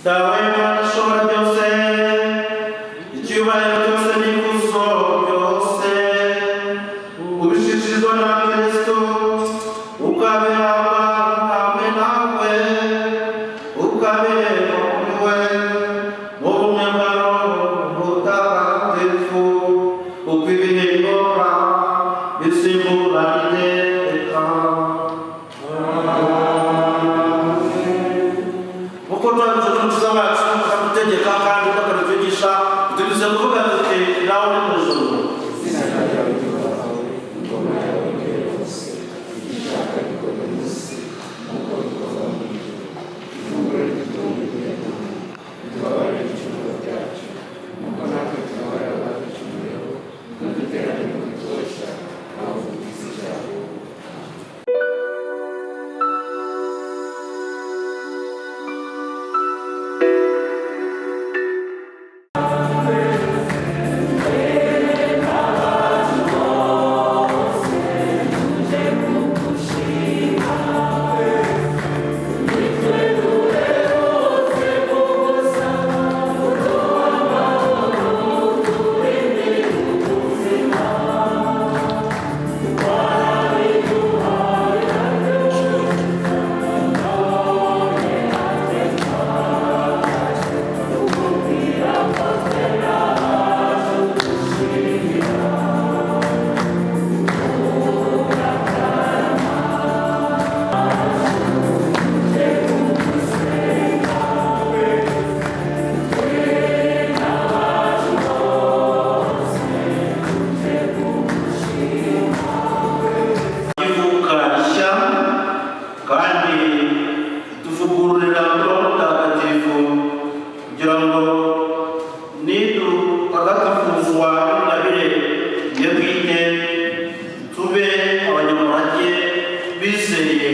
Dawe Imana ishobora byose, icyubahiro cyose n'ikuzo byose ubishikirizwa na Kristo, ukabihabwa hamwe nawe, ukabiherwa muri we, mu bumwe bwa Roho Mutagatifu, uko ibihe bihora bisimburana iteka. Nkuko twabivuze n'umukiza wacu akadutegeka kandi akatwigisha, tugize kuvuga tuti: Nawe uri mu ijuru, Izina ryawe ryubahwe, ingoma yawe yogere hose, icyo ushaka gikorwe mu isi nk'uko bikorwa mu ijuru. Ifunguro ridutunga none, utubabarire ibicumuro byacu nk'uko natwe tubabarira abaducumuyeho, ntudutererane mu bitwoshya, ahubwo udukize icyago. Ivuka rishya kandi tuvugururira Roho Mutagatifu kugira ngo nidutagatifuzwa n'ingabire ye bwite, tube abanyamurage bizeye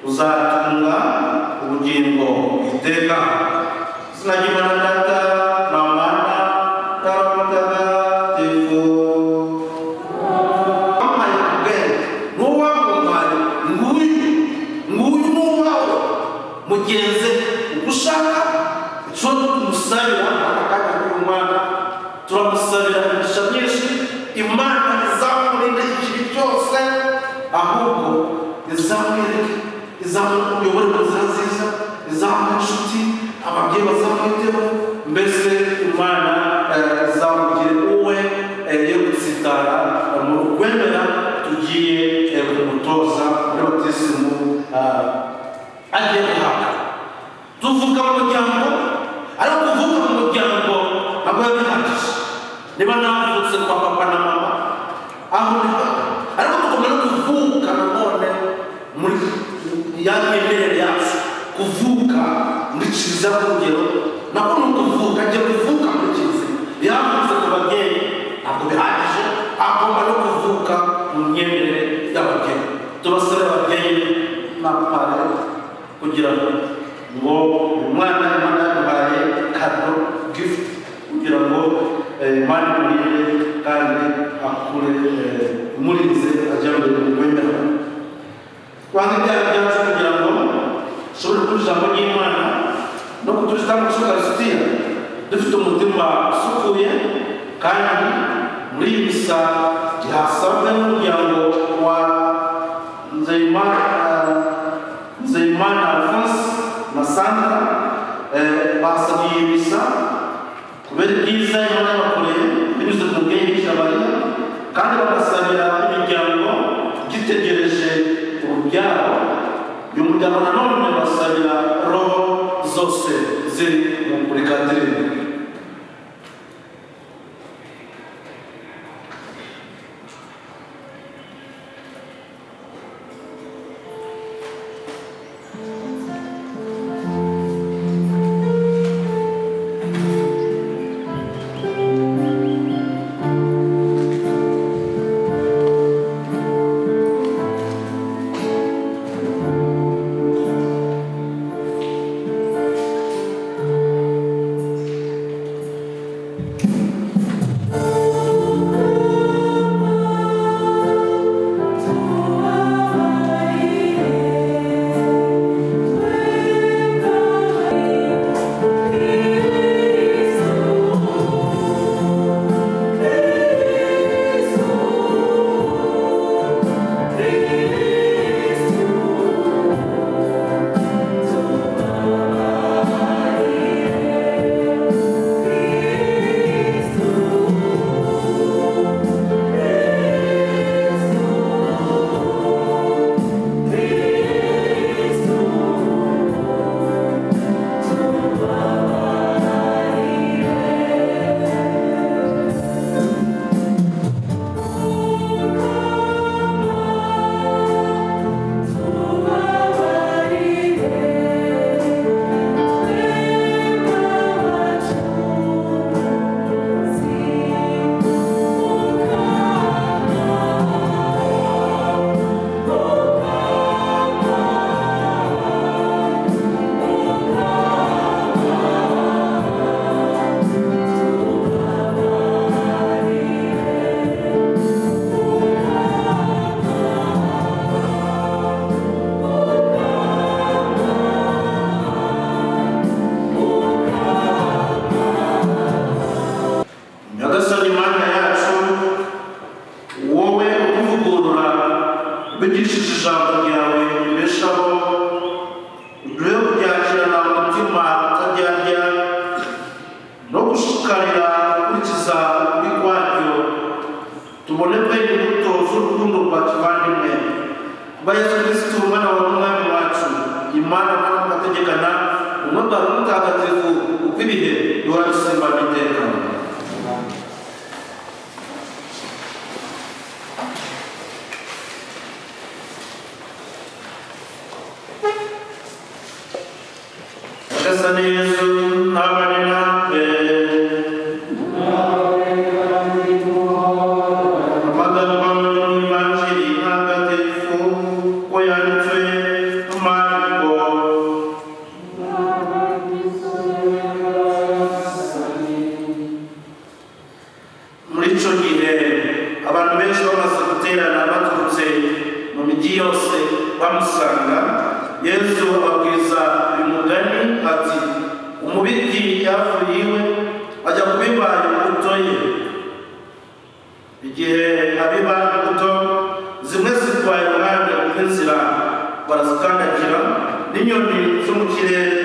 uzatunga ubugingo iteka. Izina ry'Imana Data na Mwana na Roho Mutagatifu. Wampaye ubwenge n'uwamumpaye, nguyu nguyu n'uwawe, mugenze uko ushaka. Icyo tumusabira aka kanya k'uyu mwana, turamusabira imigisha myinshi, Imana izamurinde ikibi cyose, ahubwo izamwereke, izamuyobore mu nzira nziza, izamuhe inshuti, ababyeyi bazamwiteho, mbese Imana izamugire uwe, ye gutsitara mu kwemera tugiye kumutoza muri batisimu agiye guhabwa. Tuvuka mu muryango, ariko kuvuka mu muryango ntabwo biba bihagije. Niba navutse kwa papa na mama, aho ni ho, ariko tugomba no kuvuka nanone muri ya myemerere yacu, kuvuka muri kiliziya. Nk'urugero, nako ni ukuvuka, agiye kuvuka muri kiliziya. Yavutse ku babyeyi ntabwo bihagije, agomba no kuvuka mu myemerere y'ababyeyi. Tubasabira ababyeyi na pare kugira ngo umwana Imana yaduhaye kado, gift, kugira ngo Imana imurinde kandi akure, imurinze ajya mbere mu kwemera. Twanga ibyaha byacu kugira ngo dushobore kuba ijambo ry'Imana no kutura igitambo cy'Ukarisitiya dufite umutima usukuye. Kandi muri iyi misa hasabwe n'umuryango wa Nzeyimana Alphonse na Sandra, basabye iyi misa kubera ibyiza Imana yabakoreye binyuze ku mubyeyi Bikira Mariya, kandi bagasabira imiryango igitegereje urubyaro. Uyu muryango nanone basabira roho zose ziri mu purigatori. Gushishikarira gukurikiza ukuri kwaryo, tubone kwera imbuto z'urukundo rwa kivandimwe. Kuba Yesu Kristo umwana wawe n'umwami wacu, Imana Mwana mugategekana ubumwe bwa Roho Mutagatifu, uko ibihe bihora bisimbana iteka. Nyagasani Yezu nabane namwe. Amagambo y'Ivanjiri ntagatifu uko yanditswe na Mariko. Muri ico gihe abantu benshi bamaze guterana baturutse mu miji yose bamusanga, Yezu ababwiza uyu mugani ati: umubibyi yavuye iwe ajya kubiba imbuto ye. Igihe abiba imbuto, zimwe zigwa iruhande rw'inzira barazikandagira, n'inyoni zo mu kirere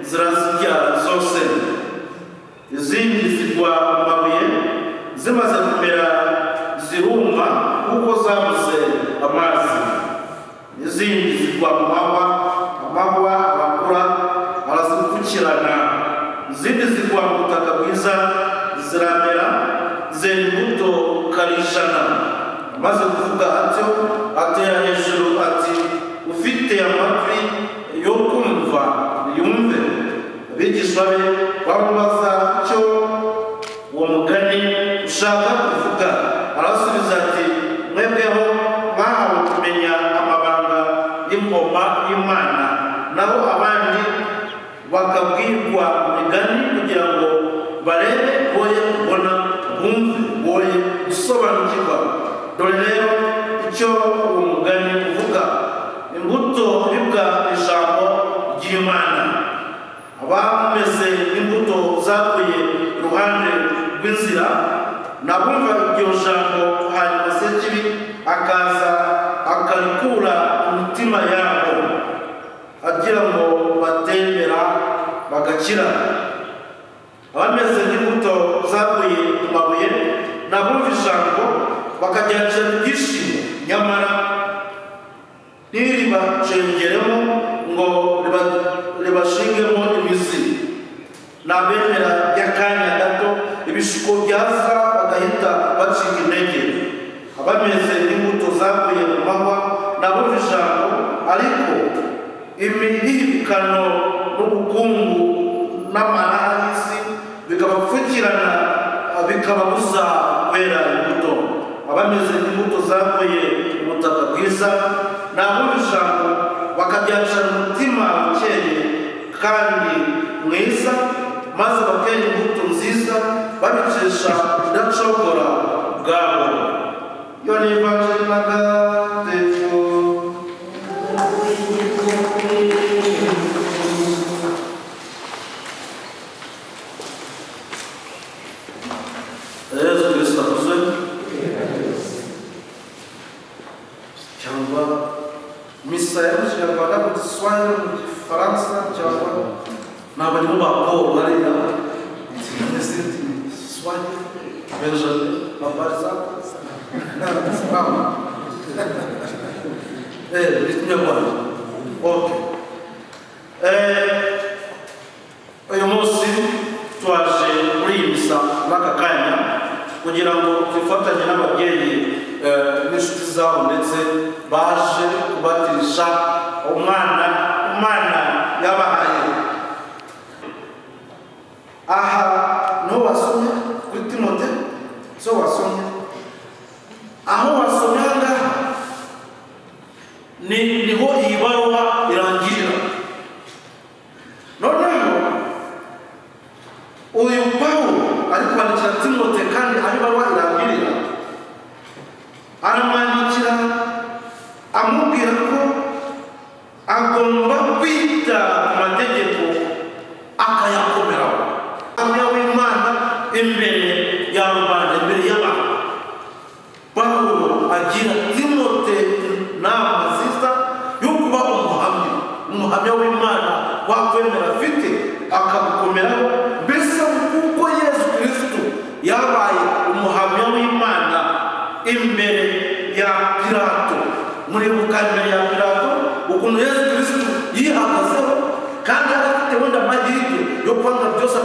zirazirya zose. Izindi zigwa mu mabuye, zimaze kumera ziruma kuko zabuze amazi. Izindi zigwa mu mahwa, amahwa arakura arazipfukirana. Izindi zigwa mu butaka bwiza ziramera, zera imbuto karijana. Amaze kuvuga atyo, atera hejuru ati: ufite amatwi yo kumva yumve. Abigishwa be bamubaza icyo uwo mugani ushaka kuvuga. Arasubiza ati: mwebweho mwahawe kumenya amabanga y'ingoma y'Imana, naho abandi bakabwirwa imigani kugira ngo barebe boye kubona, bumve boye gusobanukirwa. Dore rero icyo uwo mugani uvuga: imbuto ibibwa ijambo ry'Imana. Abameze imbuto zaguye iruhande rw'inzira nabumva iryo jambo, hanyuma Sekibi akaza akarikura mu mitima yabo, agira ngo batemera bagakira. Abameze nk'imbuto zaguye mu mabuye nabumva ijambo bakaryakira ibyishimo, nyamara ntiribacengeremo ngo ribashingemo imizi. Nabemera by'akanya gato, ibishuko byaza bagahita bacika intege. Abameze nk'imbuto zaguye mu mahwa nabumva ijambo, ariko imihibikano n'ubukungu n'amahanga y'isi bikabapfukirana, bikababuza kwera imbuto. Abameze nk'imbuto zaguye mu butaka bwiza nabumva ijambo bakaryakirana umutima ukeye kandi mwiza, maze bakera imbuto nziza babikesha kudacogora ubwabo. Iyo ni Ivanjiri ntagatifu. Yezu Kristo akuzwe. Cyangwa misa ya mu Kinyarwanda, mu Giswahili, mu Gifaransa, cyangwa ni abarimu ba Paul hariya Kiswahili, Benjamin, habari zako? Salama. Ni Kinyarwanda. Okay. Uyu munsi twaje muri iyi misa n'aka kanya kugira ngo twifatanye n'ababyeyi n'inshuti zabo, ndetse baje kubatirisha umwana Imana yabahaye. Aha niho wasomye kuri Timote, so wasomye aho wasomye aha ngaha niho iyi baruwa irangirira. Noneho uyu Pawulo ari kwandikira Timote, kandi aho ibaruwa irangirira aramwandikira amubwira ko agomba kwita ku mategeko akayakomeraho. Umuhamya w'Imana imbere ya rubanda, imbere y'abantu. Pawulo agira Timote inama nziza yo kuba umuhamya, umuhamya w'Imana wakwemera afite akamukomeraho, mbese kuko Yesu Kristo afite wenda amahirwe yo kwanga byose,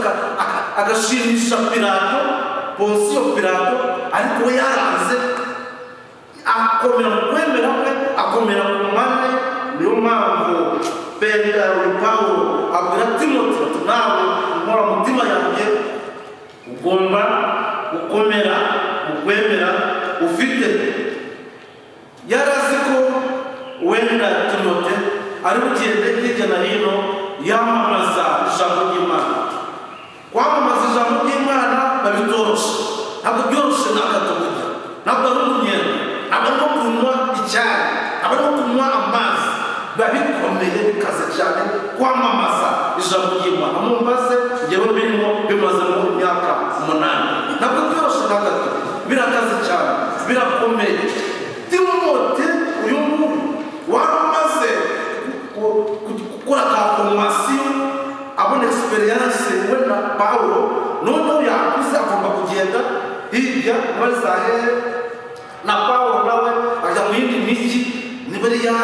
agashimisha Pilato, Ponsiyo Pilato, ariko we yaranze, akomera mu kwemera kwe, akomera ku mwanya. Niyo mpamvu Pawulo abwira Timoti ati nawe nkora mutima yanjye, ugomba gukomera mu kwemera ufite. Yari azi ko wenda Timote ari bugende hirya no hino yamamaza ijambo ry'Imana. Kwamamaza ijambo ry'Imana babitoroshe, ntabwo byoroshye na gato. Burya ntabwo ari umunyenga, ntabwo ari nko kunywa icyayi, ntabwo ari nko kunywa amazi, biba bikomeye, bikaze cyane kwamamaza ijambo ry'Imana. Mumbaze njyewe birimo, bimazemo imyaka 8, ntabwo byoroshye na gato, birakaze cyane, birakomeye. Timote uyu nguyu wari umaze gukora ka formation, abona expérience we na Pawulo, noneho yakuze, agomba kugenda hirya muri za hehe na Pawulo, nawe ajya mu yindi mijyi, niba ari ya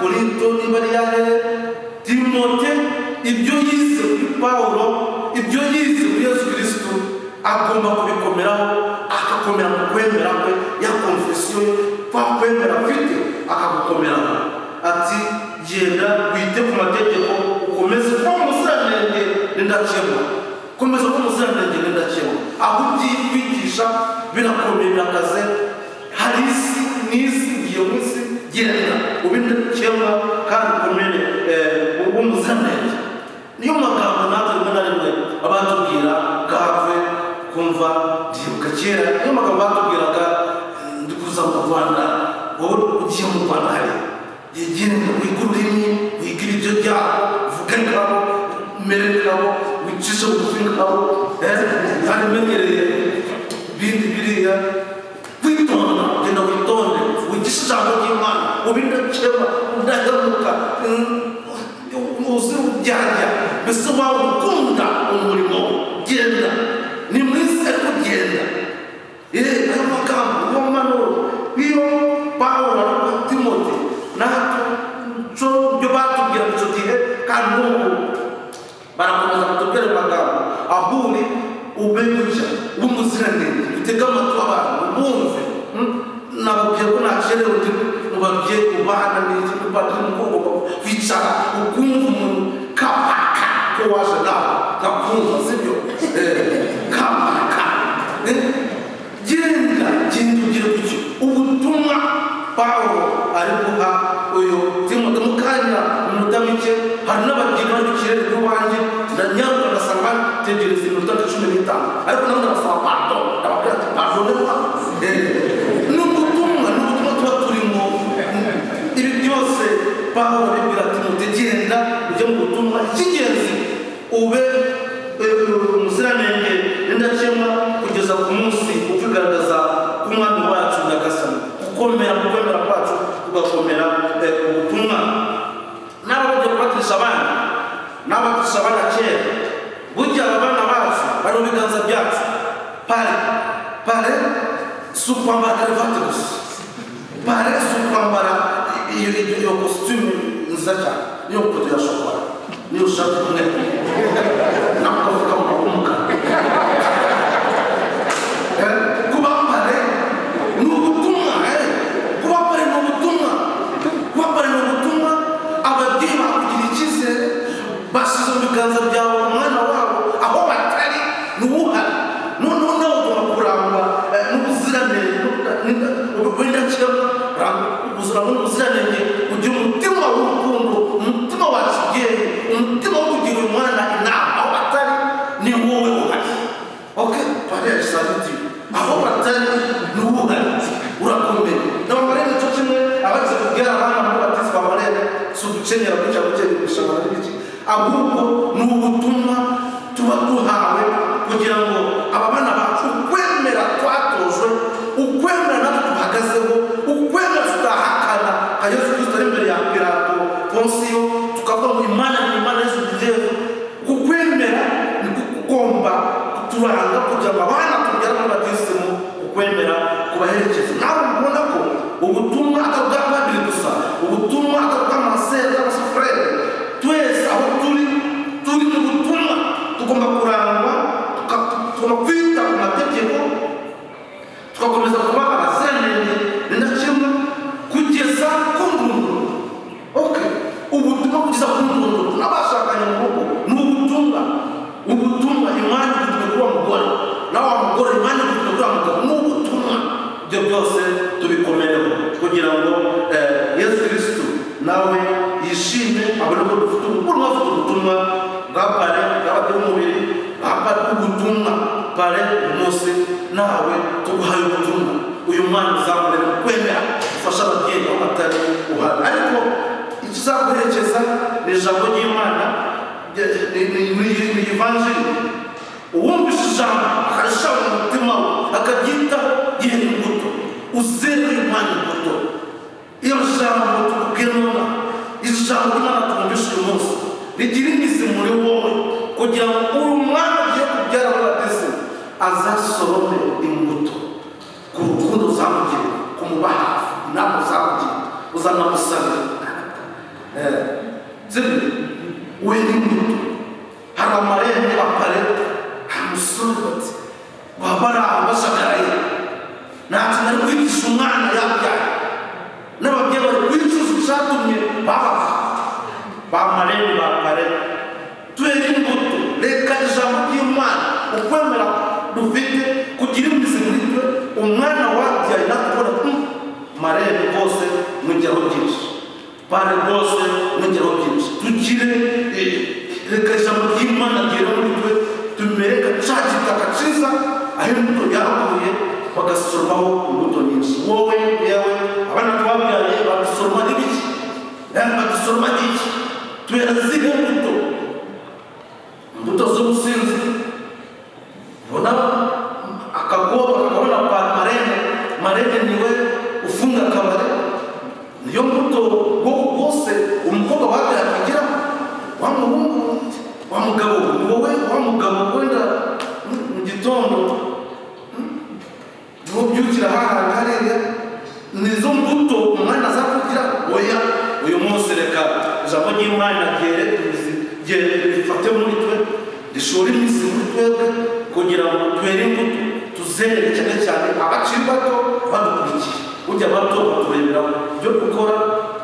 Korinto, niba ari ya hehe. Timote ibyo yize kuri Pawulo, ibyo yize kuri Yesu Kirisitu, agomba kubikomeraho, agakomera mu kwemera kwe, ya confession ye, kwa kwemera afite akagukomeraho. Ati genda wite ku mategeko, ukomeze kuba umuziranenge n'indakemwa, komeza kuba umuziranenge n'indakemwa aho ugiye kwigisha. Birakomeye, birakaze, hari isi n'isi, ugiye mu isi, genda ube indakemwa kandi ukomere, ube umuziranenge. Niyo magambo natwe rimwe na rimwe batubwira gahave kumva. Ndibuka kera niyo magambo batubwiraga, ndi kuza mu Rwanda, wowe ugiye mu Rwanda hariya, genda wige ururimi, wige ibiryo byabo, uvuge nkabo, umere nkabo, wicishe bugufi nkabo. Kandi menyereye ibindi biriya, kwitonda, genda witonde, wigishe ijambo ry'Imana, ube indakemwa, udahemuka, uzi uryarya, mbese waba ukunda umurimo, genda ni mu isi ariko genda. Ayo magambo, iyo mpanuro, iyo Pawulo na Timote natwe byo batubwira icyo gihe, kandi n'ubu barakomeza kutubwira ayo magambo. Aho uri ube gutya, ube umuziranenge, utege amatwi abantu, ubumve. Nababwiye ko nakerewe, ndi mu babyeyi ubana n'iki, padiri mukuru, ugomba kwicara ukumva umuntu kapaka ko waje nawe nkakumva, sibyo? Kapaka. Genda, genda ugire gutyo. Ubutumwa Pawulo ari guha uyu Timote mu kanya, iminota mike, hari n'abagiye bari ku kirere rw'iwanjye, ndanyaruka, ndasanga tegereza iminota 15, ariko nabo ndabasaba pardon, ndababwira ati pardon. Ni ubutumwa, ni ubutumwa tuba turimo. Ibi byose Pawulo abibwira Timote, genda ujye mu butumwa, icy'ingenzi ube umuziranenge n'indakemwa kugeza ku munsi ukigaragaza k'Umwami wacu Nyagasani. Gukomera mu kwemera kwacu, tugakomera ubutumwa. N'aba bagiye kubatisha abana, n'abatisha abana kera, burya aba bana bacu bari mu biganza byacu. Pare, pare si ukwambara karuvati gusa, pare si ukwambara iyo kositimu nziza cyane, niyo koto ya shokora, niyo shati umwe n'akavuga k'umukara. Kuba pare ni ubutumwa, kuba pare ni ubutumwa, kuba pare ni ubutumwa. Ababyeyi bakugira icyizere, bashyize mu biganza byawe umwana wabo, aho batari ni uwuhari. Noneho nawe ugomba kurangwa n'ubuziranenge bw'indakemwa, n'ubuziranenge, ugira umutima w'urukundo, umutima wa kibyeyi, umutima wo kugira uyu mwana inama. Aho batari ni wowe uhari. Ok, pare saluti, aho batari ni wowe uhari, urakomeye. N'abamarene cyo kimwe, abagize kubwira abana muri batisimu, amarene si ugukenyera gutya gukenyera imishanana n'ibiki, ahubwo ni ubutumwa tuba duhawe kugira ngo aba bana bacu ukwemera twatojwe, ukwemera natwe duhagazeho, ukwemera tutahakana nka Yesu Kristo ari imbere ya Pilato Ponsiyo, tukavuga ngo Imana ni Imana, Yesu ni Yesu. Kukwemera ni kugomba kuturanga kugira ngo abana tubyara muri batisimu ukwemera kubaherekeza. Nawe ubona ko ubutumwa atari ubwa padiri gusa, ubutumwa atari ubw'amasere cyangwa se frère, twese aho turi, turi mu Ubutumwa Imana igutumye kuri wa mugore, nawe wa mugore Imana igutumye kuri wa mugabo, ni ubutumwa. Ibyo byose tubikomereho kugira ngo Yesu Kristo nawe yishime, abone ko dufite ubutumwa, afite ubutumwa bwa pare bw'ababyeyi b'umubiri, bwa pare ubutumwa pare umunsi nawe tuguhaye ubutumwa. Uyu mwana uzamurere mu kwemera, ufashe ababyeyi aho batari uhari, ariko ikizaguherekeza ni ijambo ry'Imana, ni ivanjiri. Uwumvise ijambo akarishyira mu mutima we akaryitaho, yera imbuto. Uzere uyu mwana imbuto. Iyo jambo tukubwiye none, ijambo ry'Imana twumvise uyu munsi rigira imizi muri wowe, kugira ngo uyu mwana ugiye kubyara muri batisimu azasorome imbuto ku rukundo uzamugirira, kumuba hafi, inama uzamugira, uzanamusabira. Sibyo? Wera imbuto. Hari amarembo apare, hari umusore bati baba bari aho bashagaraye, nta kintu ari kwigisha umwana yabyaye, n'ababyeyi bari kwicuza icyatumye babaha ba marembo bapare. Twere imbuto. Reka ijambo ry'Imana ukwemera dufite kugira imizi muri twe, umwana wabyaye natwe marembo rwose mugeraho byinshi, pare rwose mugeraho byinshi. Tugire reka ijambo ry'Imana ryera muri twe, tumereka cya gitaka cyiza aho imbuto yaguye bagasoromaho imbuto nyinshi. Wowe yewe abana twabyaye badusoroma n'ibiki? Badusoroma n'iki? Twera zihe mbuto? Imbuto z'ubusinzi. Ubona akagoba kakabona marene, marene niwe ufunga akabari, niyo mbuto bwose umukobwa wabyaye akagira. Wa muhungu, wa mugabo, ni wowe wa mugabo wenda mu gitondo nubyukira hahandi hariya, nizo mbuto umwana azakugira. Oya, uyu munsi reka ijambo ry'Imana ryere imizi, rifate muri twe, rishore imizi muri twebwe, kugira ngo twere imbuto, tuzere cyane cyane abakiri bato badukurikiye. Burya bato batureberaho ibyo dukora,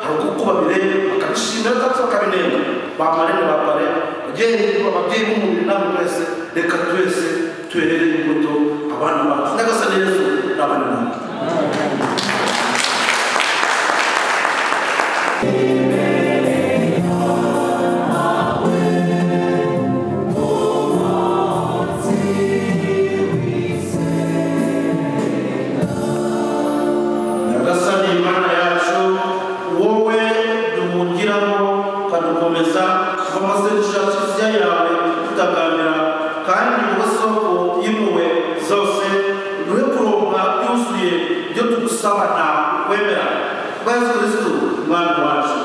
hari uko babireba bakabishimira cyangwa bakabinenga. Ba marene ba pare, ababyeyi b'umubiri namwe mwese, reka twese twerere imbuto abana bacu. Nyagasani Yesu n'abana namwe. Nyagasani Imana yacu, wowe duhungiramo ukadukomeza kuva amasengesho ya kiliziya yawe tutaganira, kandi wowe soko y'impuhwe zose, duhe kuronka byuzuye ibyo tugusabana ukwemera. Kubwa Yesu Kristo Umwami wacu.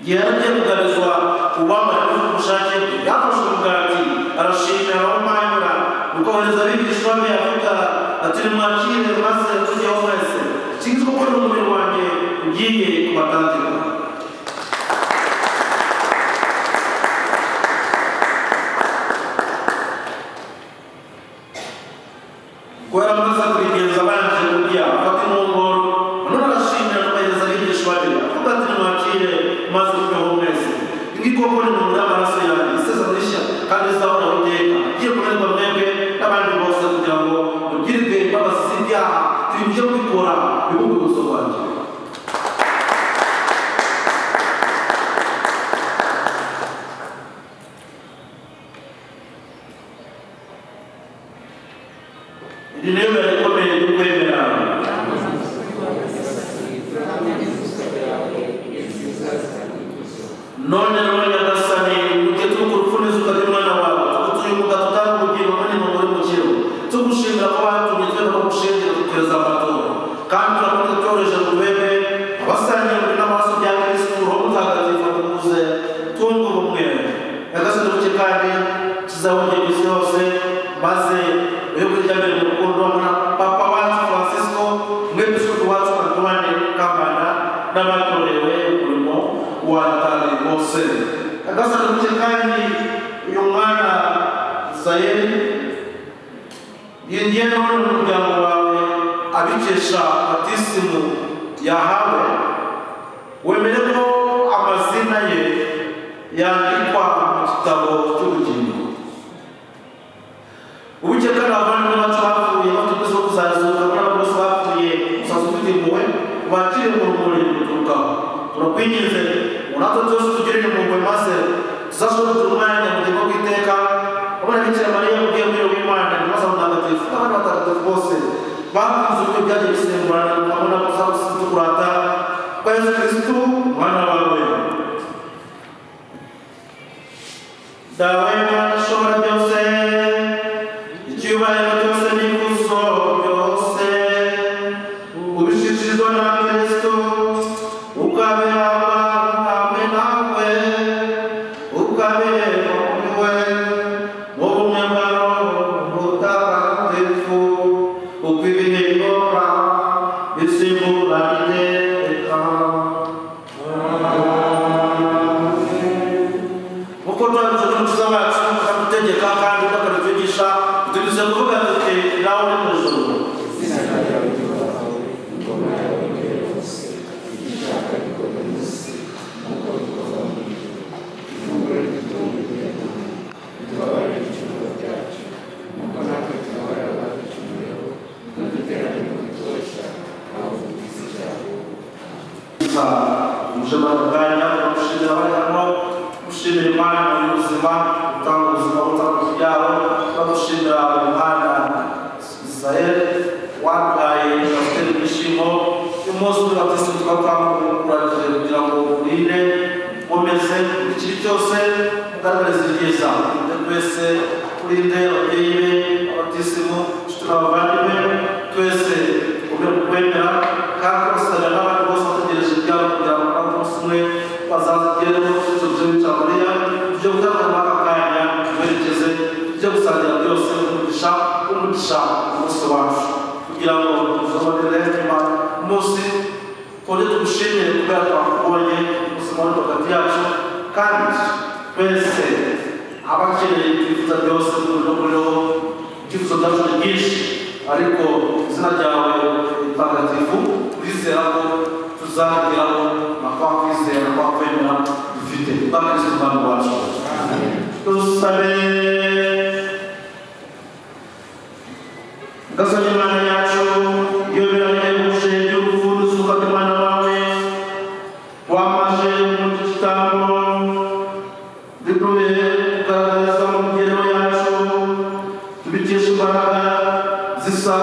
Igihe yari agiye kugarizwa uwamara ubushake bwe, yafashe umugati arashimira arawumanyura, nuko ohereza abigishwa be avuga ati: "Nimwakire maze tujyeho mwese, iki ngiki kuko ni umubiri wanjye ugiye kubatangirwa." Kubera amaze kubigenza abanje kurya, afata inkongoro, none arashimira nuko ahereza abigishwa be avuga ati: "Nimwakire maze tujyeho mwese, iyi koko ni inkongoro y'amaraso yanjye, isezerano rishya kandi rizahoraho iteka, igiye kumenekwa mwebwe n'abandi bose kugira ngo mugirwe imbabazi z'ibyaha. Ibi mujye mubikora bibe urwibutso rwanjye." Iri ni ibara rikomeye ryo kwemera. None rero Nyagasani, ujye turuka urupfu n'izuka ry'umwana wawe, tugutuye umugati utanga ubugingo n'intungo y'umukiro, tugushimira ko watumye twemera ko gushingira tukereza amaturo, kandi turakomeza tworoheje mu twebwe abasangiye umubiri n'amaraso bya Kristu, Roho Mutagatifu aduhuze twunge ubumwe. Nyagasani, buke kandi kizahongera isi hose, maze uhe kurya mbere mu rukundo hamwe na Papa wacu Francisco, umwepiskopi wacu Antoine Kambanda, n'abatorewe umurimo watangiye bose. Nyagasani, buke kandi uyu mwana Zayeli yinjiye none mu muryango wawe abikesha batisimu yahawe, wemere ko amazina ye yandikwa mu gitabo cy'ubugingo. Ubuke kandi abavandimwe bacu bapfuye bafite ubwiza bwo kuzazuka, muri abo bose bapfuye usanzwe ufite impuhwe, ubakire mu rumuri ruturukaho. Turakwinginze ngo natwe twese tugirire impuhwe, maze tuzashobore kugira umwanya mu bugingo bw'iteka abana Bikira Mariya mugiye muri w'Imana, maze mutagatifu n'abandi batagatifu bose bakunze uburyo byagiye bisimburana, tukabona tukurata kwa Yesu Kristu mwana wawe. Dawe Imana ishobora byose, icyubahiro cyose n'ikuzo byose ubishikirizwa na Kristu, ukabihabwa hamwe nawe, ukabiherwa muri we, mu bumwe bwa Roho Mutagatifu, uko ibihe bihora bisimburana iteka. Kuko twabivuze n'Umukiza wacu akadutegeka kandi akatwigisha, tunyuze kuvuga tuti: "Nawe uri mu ijuru, Izina ryawe ryubahwe, ingoma yawe igere hose, icyo ushaka gikorwe mu isi nk'uko bikorwa mu ijuru. Ifunguro ridutunguriye none, utubabarire ibicumuro byacu nk'uko natwe tubabarira abaducumuyeho, ntudutererane mu bitwoshya, ahubwo udukize icyago. Umujama bwanya gushimira abari hano, gushimira Imana y'ubuzima, gutanga ubuzima, gutanga urubyaro, no gushimira umuhanda Israel waduhaye afite ibyishimo umunsi uri batisimu tukaba twamukuragije kugira ngo urinde ukomeze ikibi cyose, ugaragarize ibyiza. Urinde twese, urinde ababyeyi be abatisimu, inshuti n'abavandimwe, twese dukomere mu kwemera, kandi tugasabira n'abandi bose bategereje ibyabo kugira ngo nabo umunsi umwe bazazigereho. Icyo gihe cya Mariya tujye gutanga muri aka kanya, tuberekeze tujye gusangira byose umugisha, umugisha umunsi wacu, kugira ngo tuzabonere nyuma umunsi twongere tugushimire kubera twakubonye ubuzima buri hagati yacu, kandi twese abakeneye ibyifuzo byose no kuriho ibyifuzo byacu ni byinshi, ariko izina ryawe ritagatifu turizera ko tuzageraho na kwa kwizera, kwa kwemera dufite bwa Kristo Umwami wacu. Dusabe. Gasani Imana yacu, iyo birahebuje by'urupfu n'uzuka by'umwana wawe, wamaje mu gitambo, biduhe kugaragaza mu mibereho yacu, tubikeshe imbaraga zisa